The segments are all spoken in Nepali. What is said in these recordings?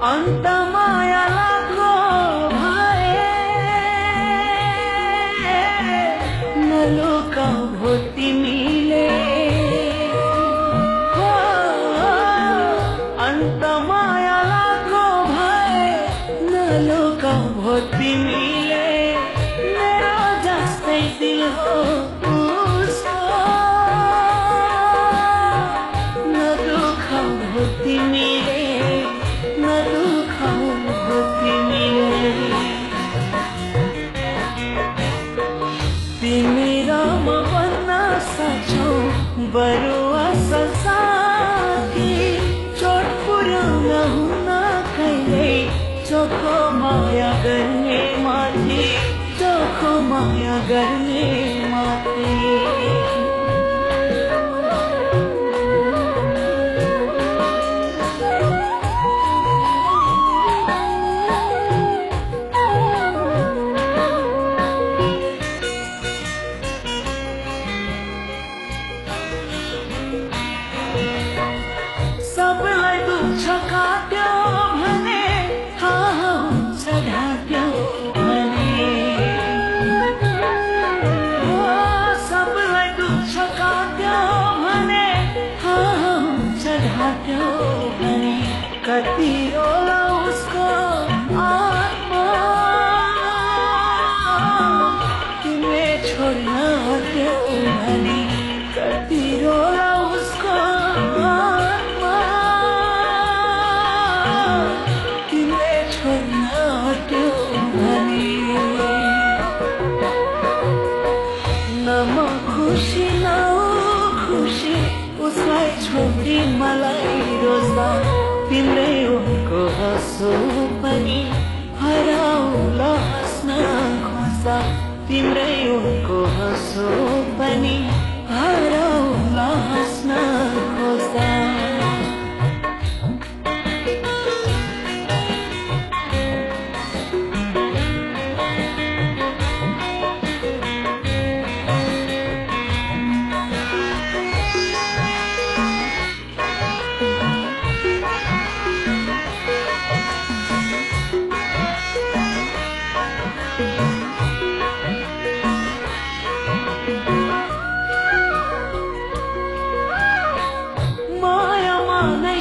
अन्त माया लाग्लो भए नलुकाऊ भो तिमीले अन्त माया लाग्लो भए नलुकाऊ भो तिमीले मेरो जस्तै दिल हो उसको नदुखाऊ भो तिमीले नदुखाऊ भो तिमीले तिमी र म बन्न सक्छौ बरु असल साथी चोट पुर्याउन हुन्न कहिल्यै चोखो माया गर्ने माथि चोखो माया गर्ने माथि सबलाई दुःख काट्यो भने थाहा हुन्छ ढाक्यो भने सबलाई दुःख काट्यो भने थाहा हुन्छ ढाक्यो भने कति होला उसको आत्मा तिमीले छोड्न हट्यो भने कति होला उसको खुशी न खुशी उसलाई छोडी मलाई रोज्दा तिम्रै उनको हाँसो पनि हराउला हाँस्न खोज्दा तिम्रै उनको हाँसो पनि हराउला हाँस्न खोज्दा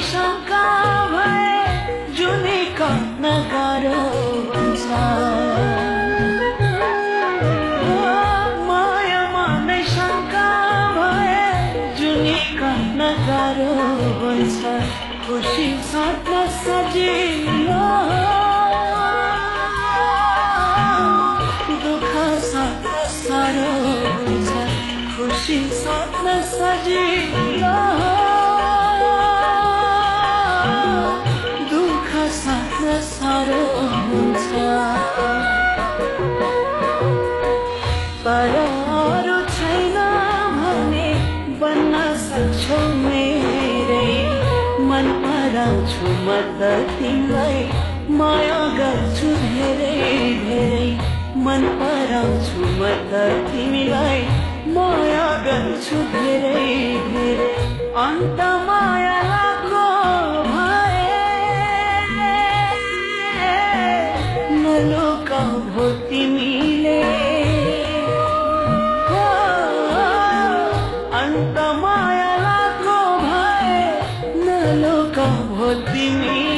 शंका भए जुनी काट्न गाह्रो हुन्छ मायामा नै शंका भए जुनी काट्न गाह्रो हुन्छ खुसी साट्न सजिलो दुःख साट्न साह्रो हुन्छ खुसी साट्न सजिलो साह्रो हुन्छ तर अरू छैन भने बन्न सक्छौ मेरै मन पराउँछु म त तिमीलाई माया गर्छु धेरै धेरै मन पराउँछु म त तिमीलाई माया गर्छु धेरै धेरै अन्त माया लाग्लो नलुकाऊ भो तिमीले अन्त माया लाग्लो भए नलुकाऊ भो तिमीले